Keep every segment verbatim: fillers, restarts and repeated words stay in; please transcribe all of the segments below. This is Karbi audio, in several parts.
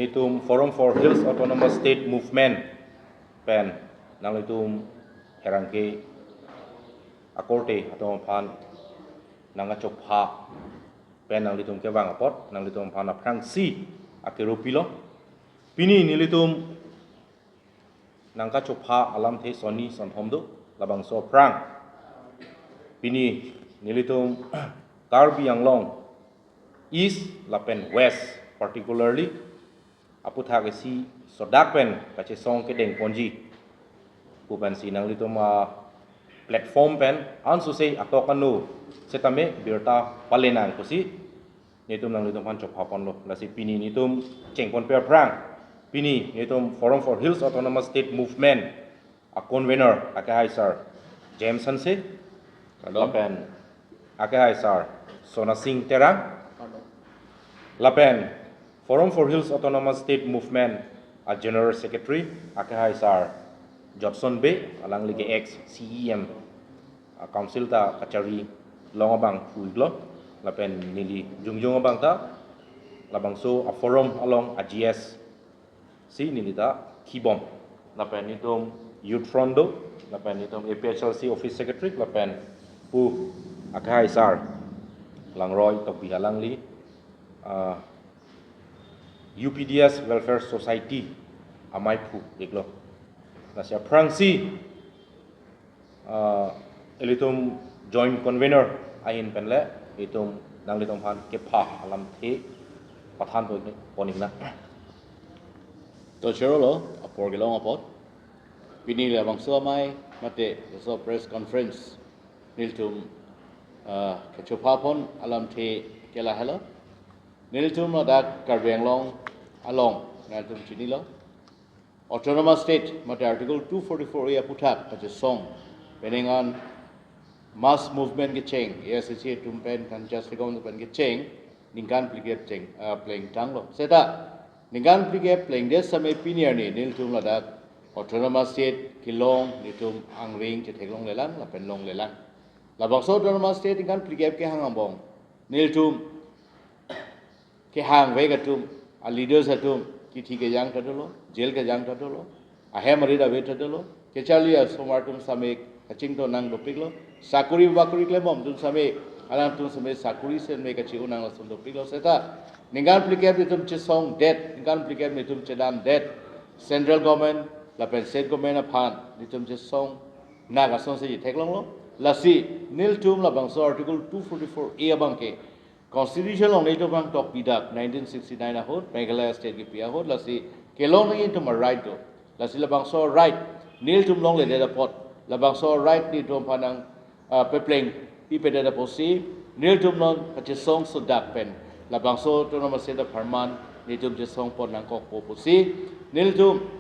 Itum Forum for Hills Autonomous State Movement pen nanglitum pherangke akorte atum aphan nangkachopha pen nanglitum kevang apot nanglitum aphan aphrangsi akero pilo. Pini nelitum nangkachopha alamthe sonni sonthom do, labangso aphrang pini nelitum Karbi Anglong East lapen West particularly aputhak isi sodak pen kachesong kedengponji pu pensi nanglitum a platform pen ansose atok ano setame birta palenang pusi netum nanglitum aphan chophaponlo. Lasi pini netum chengponpe aphrang pini netum Forum for Hills Autonomous State Movement a convener akehai sir James Hanse, kardom, lapen akehai sir Sona Singh Terang, kardom, lapen Forum for Hills Autonomous State Movement a General Secretary akehai sir Jobson Bey, alangli ke ex C E M, a council ta kachari long abang hui iklo, lapen neli jongjong abang ta labangso a forum along a G S si neli ta kibom. Lapen netum Youth Front do, lapen netum A P H L C Office Secretary, lapen pu akehai sir Langroi Tokbi alangli, ah, U P D S Welfare Society amei phu iklo. Lasi aphrangsi ah, ilitum joint convener ahin penle itum nanglitum aphan kepha alamthe pathan pon-, pon iknang. To chorolo, apor kelong apot. Pini labangso amei mate laso press conference nelitum, ah, kechophapon alamthe ke lahelo. Nelitum ladak Karbi Anglong along nelitum chinilo. Autonomous State mate Article two forty-four A aputhak kachesong penang an mass movement kecheng, A I C C atum pen kan just pen kecheng ningkan phlikep cheng, ah, plengtanglo. Seta ningkan phlikep plengdet sampai pini arni nelitum ladak Autonomous State kelong nelitum angring chetheklonglelang lapen longlelang. Labangso Autonomous State ningkan phlikep kehang angbong nelitum kehang vek atum, a leaders atum kithi kejang ta dolo, jail kejang ta dolo, ahem arit ave ta dolo, kecharli asomar atum same kachingthon nang dopiklo, sakori bakori klembom atum same, alanglitum same sakori seme kachi-o nang lason dopiklo. Seta ningkan phlikep netum chesongdet, ningkan phlikep netum chedamdet, central government lapen state government aphan netum chesong nang asonsi chetheklonglo. Lasi nelitum labangso Article two forty-four A abangke Constitution along netum nangtok pidak nineteen sixty-nine ahut, Meghalaya State kipi ahut, lasi kelong nangji netum a right do. Lasi labangso right nelitum longledet apot, labangso right netum aphan nang, ah, pepleng pipedet apotsi nelitum non kachesong sodak pen labangso Autonomous State apharman netum chesongpon nangkokpo pusi nelitum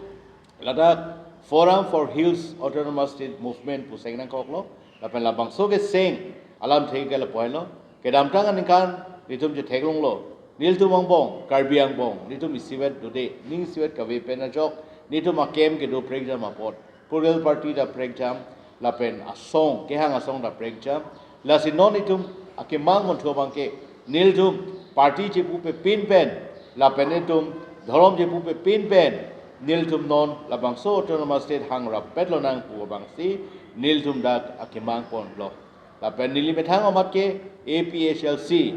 ladak Forum for Hills Autonomous State Movement pu seng nangkoklo, lapen labangso keseng alamthe ke lapu-an lo. Kedamtang aningkan netum chetheklonglo, nelitum angbong, Karbi angbong netum isivet dode, ning isivet kave pen ajok netum akem kedo prekjam apot, political party ta prekjam, lapen asong, kehang asong ta prekjam. Lasi non netum akemang monthu abangke nelitum party chepupepin pen lapen netum dhorom chepupepin pen nelitum non labangso Autonomous State hangrap petlonang pu abangsi nelitum dak akemang ponlo. Lapen neli methang amat ke A P H L C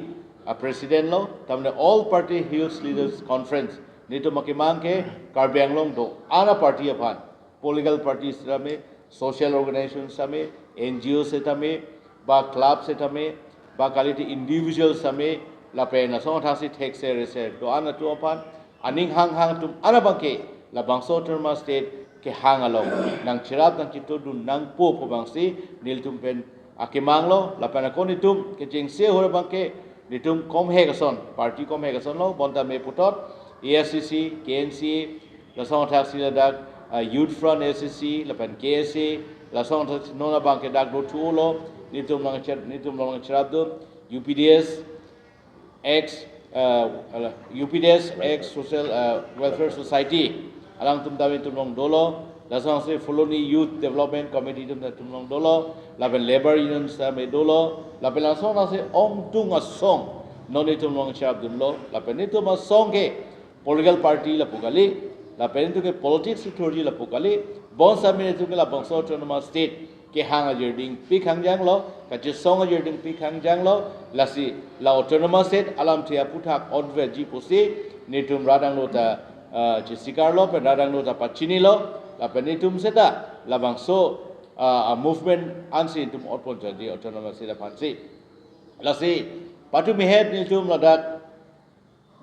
a president lo, tamne All Party Hills Leaders Conference netum akemang ke Karbi Anglong do-an a party aphan, political parties tame, social organizations tame, N G Os tame, ba clubs tame, ba kalite individuals tame, lapen asong athaksi thekser reser do-an atum aphan, aning hanghang atum an abangke labangso Autonomous State kehang along nangcherap nangchitodun nangpo pu abangsi nelitum pen akemang lo. Lapen ako netum kechengsi ahut abangke netum komhek ason, party komhek ason lo, bonta me puthot A I C C, K N C A, lasong athaksi ladak, ah, Youth Front A I C C, lapen K S A, lasong athaksi non abangke dak do thulo, netum nangcher-, netum nangcherapdun, U P D S, ex, ah, ala, U P D S, ex Social, ah, Welfare Society, alangtum tame netum long dolo, lasonsi Phuloni Youth Development Committee atum netum long dolo, lapen Labour Union tame dolo, lapen lasonsi ongdung asong non netum nangcherapdunlo, lapen netum asong ke political party lapu kali, lapen itum ke politics ithurji lapu kali, bonsitame itum ke labangso autonomous state kehang ajirding pik hangjanglo, kachesong ajirdingpi hangjanglo, lasi la autonomous state alamthe aphuthak onvetji pusi, netum radang lo ta, ah, chesikarlo, pen radang lo ta pachinilo, lapen netum seta, labangso, ah, ah, movement ansi netum otpon jadi autonomous state aphansi. Lasi, patumi het netum ladak,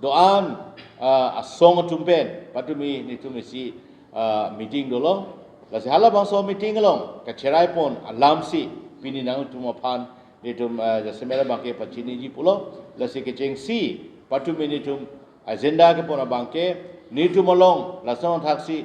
do-an, ah, asong atum pen, patumi netum isi, ah, meeting dolo. Lasi halabangso meeting along, kacheraipon alamsi, pini nangtum aphan, netum, ah, jasemet abangke pachiniji pulo. Lasi kechengsi, patumi netum agenda kepon abangke, netum along, lason thaksi,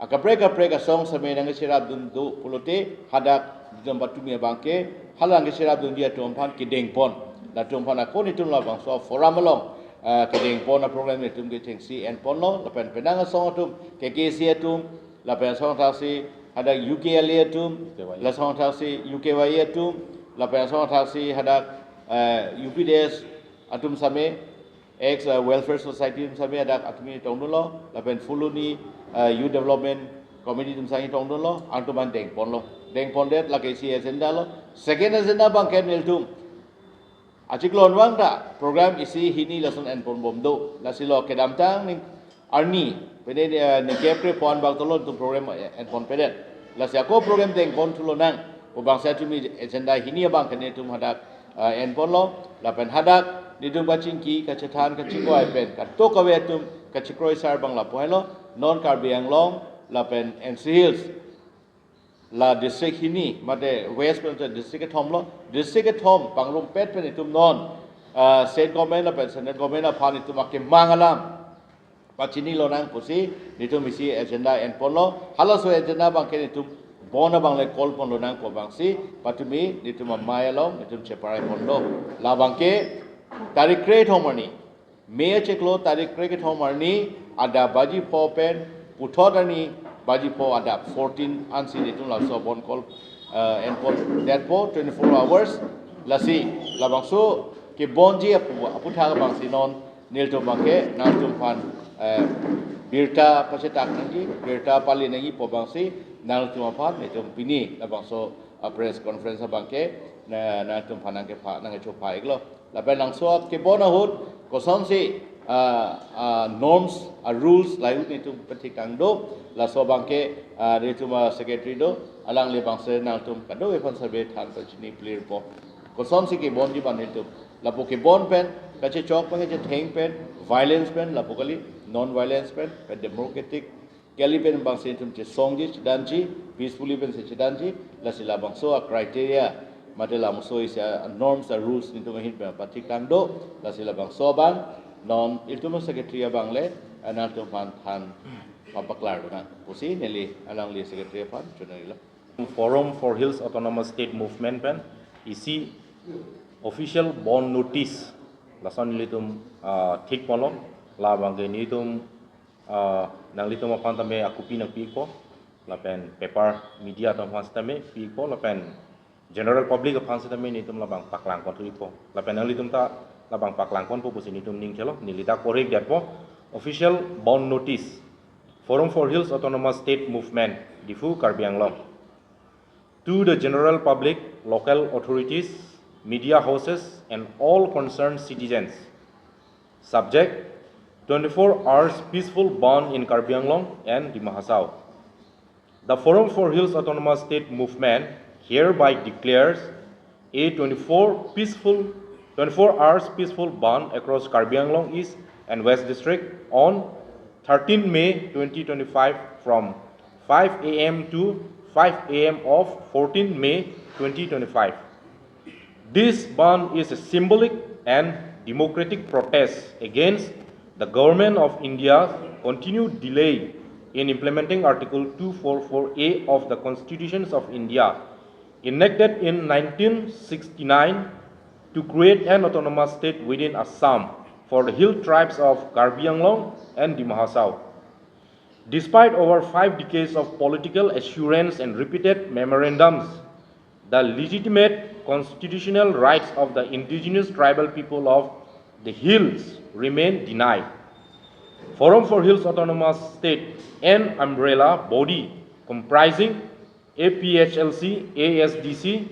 akaprek kaprek asong sitame nangcherapdun do pulote hadak netum patumi abangke hala nangcherapdunji atum aphan kedengpon. Latum aphan ako netum labangso forum along, ah, kedengpon aprogram netum kechengsi enponlo, lapen penang asong atum, K K C atum, lapen asong thaksi hadak U K L A atum, U K Y A. Lasong thaksi U K Y A atum, lapen asong thaksi hadak, eh, U P D S atum sitame, ex, uh, Welfare Society atum sitame hadak atumi tongdunlo, lapen Phuloni, uh, Youth Development Committee atum sitame tongdunlo, angtum an dengponlo. Dengpondet lake isi agenda lo. Second agenda abangke nelitum achiklo anvang ta program isi hini lason enponbom do. Lasilo kedamtang ning arni, pene, eh, ningkep krepho an bak tolo netum program, eh, enponpedet. Lasi ako program dengpon thulonang, pu bangsi atumi agenda hini abangke netum hadak, eh, enponlo, lapen hadak netum kachingki, kachethan, kachekoi pen, kadokave atum kachekroi sar abang lapu helo, non Karbi Anglong, lapen N C Hills, la district hini, mate West pen district kethom lo, district kethom pangrumpet pen itum non, ah, state government lapen central government aphan itum akemang alam pachinilonang pusi, netum isi agenda enponlo, halaso agenda abangke netum bon abang le call ponlonang pu bangsi, patumi netum amei along, netum cheparaiponlo. Labangke, tarik kre-kethom arni, May achiklo tarik kre-kethom arni, adap baji pho pen, puthot arni, baji pho adap fourteen ansi netum laso bon call, eh, enpondetpo twenty-four hours, lasi, labangso kebonji apu, aputhak abangsi non, nelitum abangke, nangtum aphan, eh, birta pachetak nangji, birta pali nangji pu bangsi, nangtum aphan, netum pini, labangso, ah, press conference abangke, na, nangtum aphan nangkepha, nangkechopha iklo. Lapen langso kebon ahut, kosonsi, ah, ah, norms, ah, rules, lahai ahut netum pathik tang do, laso abangke, ah, netum a-secretary do, alangli abangsi nangtum kadokave aphan survey than pachini clear po. Kosonsi kebonji abang netum. Lapu kebon pen, kachechok pen, kachetheng pen, violence pen, lapu kali, non-violence pen, pen democratic, kali pen bangsi netum chesongji, chedanji, peacefully pensi chedanji, lasi labangso a-criteria, mate labangso isi a-norms, a-rules netum ahin pen pathik tang do, lasi labangso abang, non ilitum secretary abang le, nangtum aphan than papaklarlonang pusi neli alangli secretary aphan chonilo. Forum for Hills Autonomous State Movement pen isi official bon notice lason nelitum, ah, thik ponlo, labangke nelitum, ah, nanglitum aphan tame akupi nangpi ikpo, lapen paper media atum aphan sitame pi ikpo, lapen general public aphan sitame netum labang paklangpon thu ikpo. Lapen nanglitum ta labang paklangponpo pusi netum ning chelo, neli dak pori ikdetpo, official bon notice, Forum for Hills Autonomous State Movement, Diphu, Karbi Anglong. To the general public, local authorities, media houses, and all concerned citizens. Subject, twenty-four hours peaceful ban in Karbi Anglong and Dima Hasao. The Forum for Hills Autonomous State Movement hereby declares a twenty-four peaceful, twenty-four hours peaceful ban across Karbi Anglong East and West District on thirteen May twenty twenty-five from five A M to five A M of fourteen May twenty twenty-five. This ban is a symbolic and democratic protest against the Government of India's continued delay in implementing Article two four four A of the Constitutions of India, enacted in nineteen sixty-nine, to create an autonomous state within Assam for the hill tribes of Karbi Anglong and Dima Hasao. Despite over five decades of political assurance and repeated memorandums, the legitimate constitutional rights of the indigenous tribal people of the hills remain denied. Forum for Hills Autonomous State, an umbrella body comprising A P H L C, A S D C,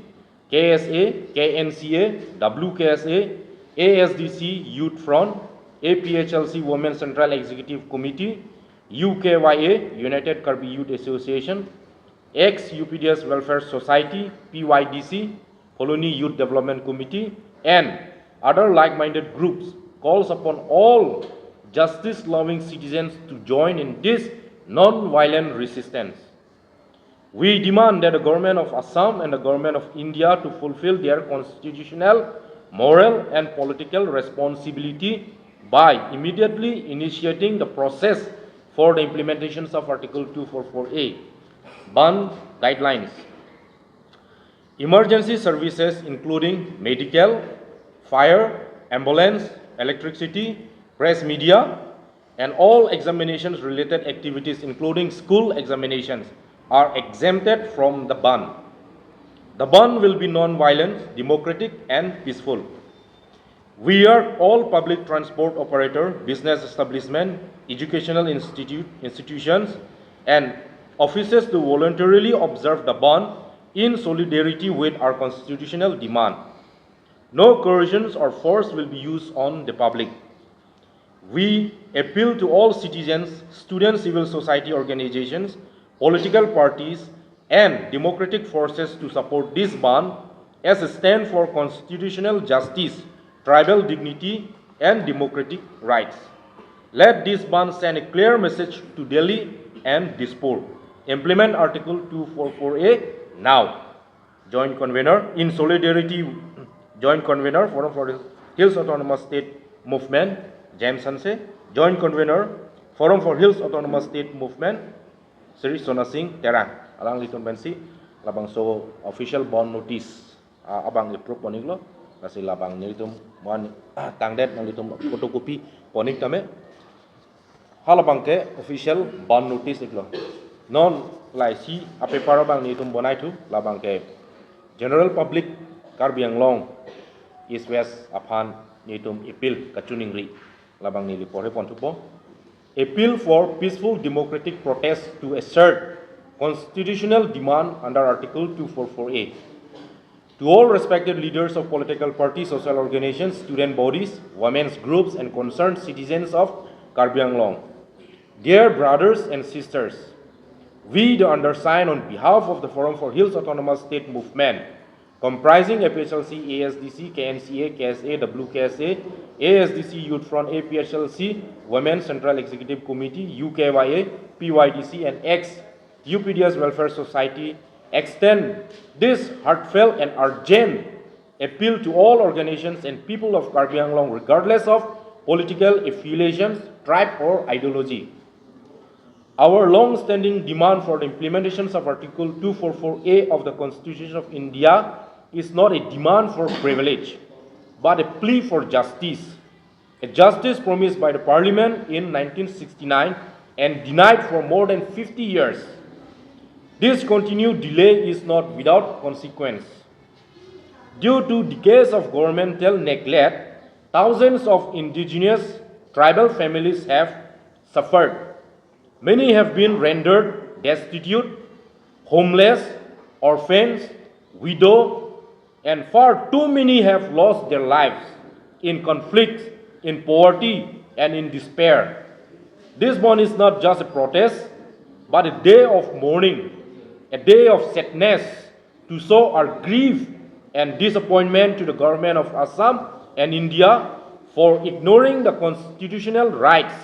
K S A, K N C A, W K S A, A S D C Youth Front, A P H L C Women Central Executive Committee, U K Y A, United Karbi Youth Association, ex U P D S Welfare Society, P Y D C, Phuloni Youth Development Committee, and other like-minded groups calls upon all justice-loving citizens to join in this non-violent resistance. We demand that the government of Assam and the government of India to fulfill their constitutional, moral, and political responsibility by immediately initiating the process for the implementations of Article two four four A ban guidelines. Emergency services including medical, fire, ambulance, electricity, press media, and all examinations related activities including school examinations are exempted from the ban. The ban will be non-violent, democratic, and peaceful. We urge all public transport operator, business establishment, educational institute, institutions, and offices to voluntarily observe the ban in solidarity with our constitutional demand. No coercions or force will be used on the public. We appeal to all citizens, students, civil society organizations, political parties, and democratic forces to support this ban as a stand for constitutional justice, tribal dignity, and democratic rights. Let this ban send a clear message to Delhi and Dispur. Implement Article two four four A now. Joint Convener, in solidarity, Joint Convener, Forum for Hills Autonomous State Movement, James Hanse. Joint Convener, Forum for Hills Autonomous State Movement, Sri Sona Singh Terang. Alanglitum pensi labangso official ban notice, ah, abang approve pon-iklo. Lasi labang nelitum man, ah, tangdet nanglitum photocopy pon-ik tame. Halabang ke official ban notice iklo. Non lahai isi apaper abang nelitum bonaithu, labang ke general public Karbi Anglong East West aphan nelitum appeal kachiningri, labang neli porhe ponthupo. Appeal for peaceful democratic protest to assert constitutional demand under Article two four four A. To all respected leaders of political parties, social organizations, student bodies, women's groups, and concerned citizens of Karbi Anglong, dear brothers and sisters, we, the undersigned, on behalf of the Forum for Hills Autonomous State Movement, comprising A P H L C, A S D C, K N C A, K S A, W K S A, A S D C Youth Front, A P H L C Women Central Executive Committee, U K Y A, P Y D C, and ex U P D S Welfare Society, extend this heartfelt and urgent appeal to all organizations and people of Karbi Anglong, regardless of political affiliations, tribe, or ideology. Our long-standing demand for the implementations of Article two four four A of the Constitution of India is not a demand for privilege, but a plea for justice. A justice promised by the Parliament in nineteen sixty-nine and denied for more than fifty years. This continued delay is not without consequence. Due to decades of governmental neglect, thousands of indigenous tribal families have suffered. Many have been rendered destitute, homeless, orphans, widow, and far too many have lost their lives in conflicts, in poverty, and in despair. This one is not just a protest, but a day of mourning, a day of sadness to show our grief and disappointment to the government of Assam and India for ignoring the constitutional rights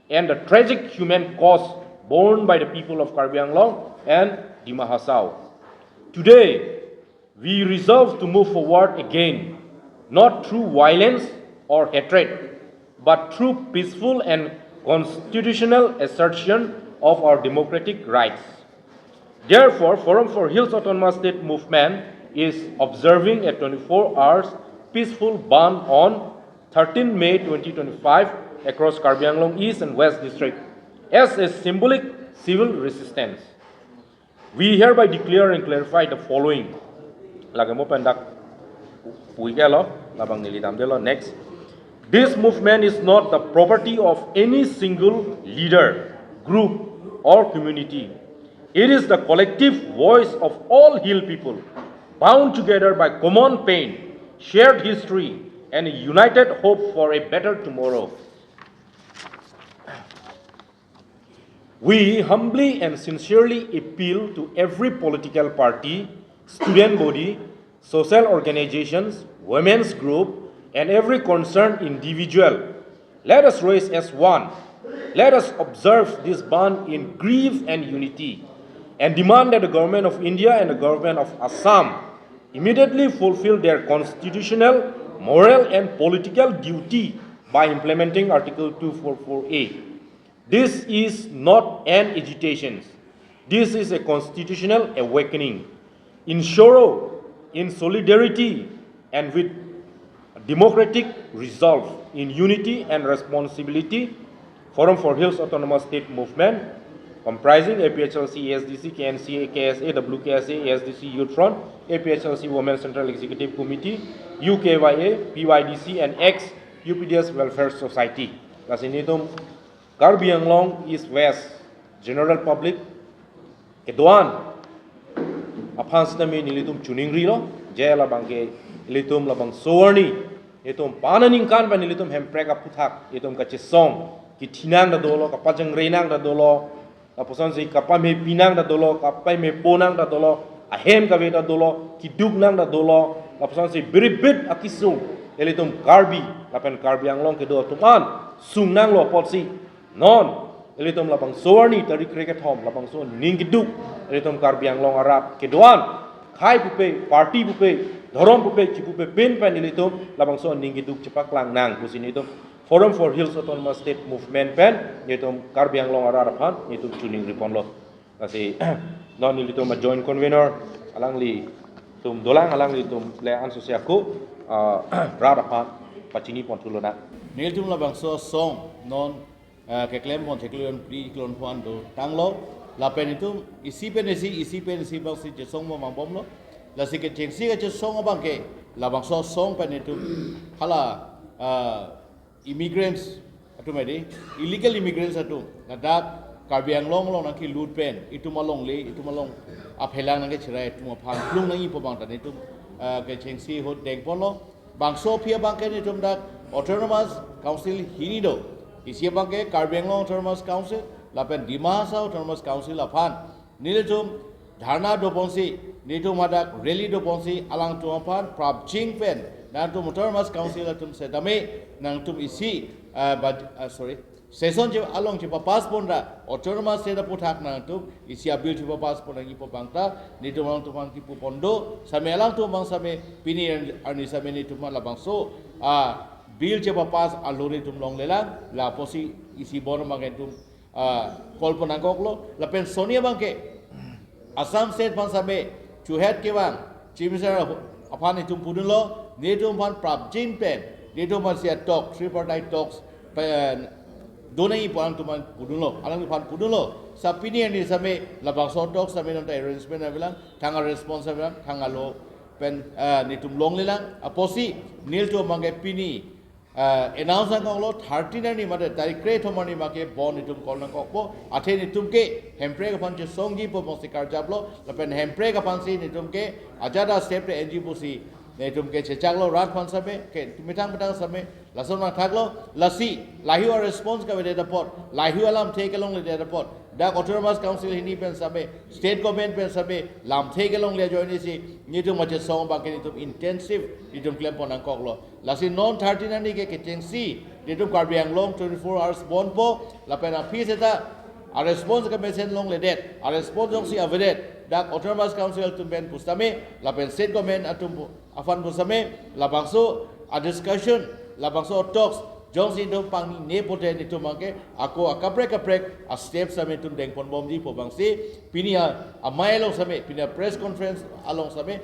and the tragic human cost borne by the people of Karbi Anglong and Dima Hasao. Today, we resolve to move forward again, not through violence or hatred, but through peaceful and constitutional assertion of our democratic rights. Therefore, Forum for Hills Autonomous State Movement is observing a twenty-four hours peaceful ban on thirteenth May twenty twenty-five across Karbi Anglong East and West District as a symbolic civil resistance. We hereby declare and clarify the following. Lake mo pen dak pu-iklo, labang neli damdetlo. Next. This movement is not the property of any single leader, group, or community. It is the collective voice of all Hill people, bound together by common pain, shared history, and a united hope for a better tomorrow. We humbly and sincerely appeal to every political party, student body, social organizations, women's group, and every concerned individual. Let us rise as one. Let us observe this ban in grief and unity and demand that the government of India and the government of Assam immediately fulfill their constitutional, moral, and political duty by implementing Article two four four A. This is not an agitation. This is a constitutional awakening. In sorrow, in solidarity, and with democratic resolve, in unity and responsibility, Forum for Hills Autonomous State Movement, comprising A P H L C, A S D C, K N C A, K S A, W K S A, A S D C Youth Front, A P H L C Women Central Executive Committee, U K Y A, P Y D C, and ex U P D S Welfare Society. Lasi nelitum Karbi Anglong East West General Public kedo-an aphan sitame nelitum chiningrilo, je labang ke nelitum labangso arni, nelitum pan aningkan pen nelitum Hemprek aphuthak nelitum kachesong, kethinang ta dolo, kapajangrenang ta dolo, lapuson si kapamepinang ta dolo, kapameponang ta dolo, ahem kave ta dolo, keduk nang ta dolo, lapuson si biribit akesung ilitum Karbi lapen Karbi Anglong kedo atum an sungnanglo apotsi non ilitum labangso arni tarik krekethom labangso aning keduk ilitum Karbi Anglong arat kedo-an, khei pupe, party pupe, dhorom pupe, chipupe pin pen ilitum labangso aning keduk chepaklangnang pusi nelitum Forum for Hills Autonomous State Movement pen nelitum Karbi Anglong arat aphan nelitum chiningriponlo. Lasi non nelitum a joint convener alanglitum dolang, alanglitum le anso si ako, ah, rat aphan pachiniponthulo na. Nelitum labangso asong non, ah, keklempon theklong pri klon pon dotanglo. Lapen itum isi pen isi, isi pen isi bangsi chesong mo mangbomlo. Lasi kechengsi kachesong abang ke labangso asong pen itum hala, ah, immigrants atum edi, illegal immigrants atum ladak Karbi Anglong along nangkelut pen itum alongle, itum along aphelang nangkechirai atum aphan plung nangji pu abang ta nelitum, ah, kechengsi ahut dengponlo. Bangso aphi abang ke nelitum dak Autonomous Council hini do. Isi abang ke Karbi Anglong Autonomous Council lapen Dima Hasao Autonomous Council aphan nelitum dharna doponsi, nelitum hadak rally doponsi, alangtum aphan prapjin pen nangtum Autonomous Council atum setame nangtum isi, ah, bud-, ah, sorry, session che along chepapass pon ra Autonomous State aphuthak nangtum isi a-bill chepapass pon nangji pu abang ta nelitum alangtum aphan kipupon do. Same alangtum abang same pini arni same nelitum labangso, ah, bill chepapass alo nelitum longlelang, lapusi isi bon abang nelitum ah, call pon nangkoklo, lapen soni abang ke Assam State aphan same chuhet kevang Chief Minister aphan itum pudunlo, nelitum aphan prapjin pen, nelitum aphan si a-talk, tripartite talks pen do nangji pu alangtum aphan pudunlo, alangtum aphan pudunlo. Sa pini arni same labangso talks same non ta arrangement avelang, thang a-response avelang, thang alo pen, ah, nelitum longlelang, apotsi nelitum abang ke pini ah, announce nangkoklo, thirteen arni mate tarik kre-thom arni abang ke bon itum call nangkokpo. Athe nelitum ke Hemprek aphan chesongji pu abangsi karjaplo, lapen Hemprek aphansi nelitum ke ajat a-step te enji pusi nelitum ke chechaklo, rat aphan same ke methang methang same lason nangthaklo. Lasi lahei a-response kavedet apot, lahei alamthe kelongledet apot, dak Autonomous Council hini pen same, State Government pen same lamthe kelongle ajoine si nelitum kachesong abang ke nelitum intensive nelitum klempon nangkoklo. Lasi non thirteen arni ke kechengsi nelitum Karbi Anglong twenty-four hours bondpo, lapen aphi seta a-response kemesen longledet, a-response jongsi avedet, dak Autonomous Council atum pen pusitame lapen State Government atum pu-, aphan pusitame labangso a-discussion, labangso talks jongsi nelitum pangnine pote nelitum abang ke ako akaprek kaprek a-step same nelitum dengponbomji pu abangsi pini a-, amei along same, pini a-press conference along same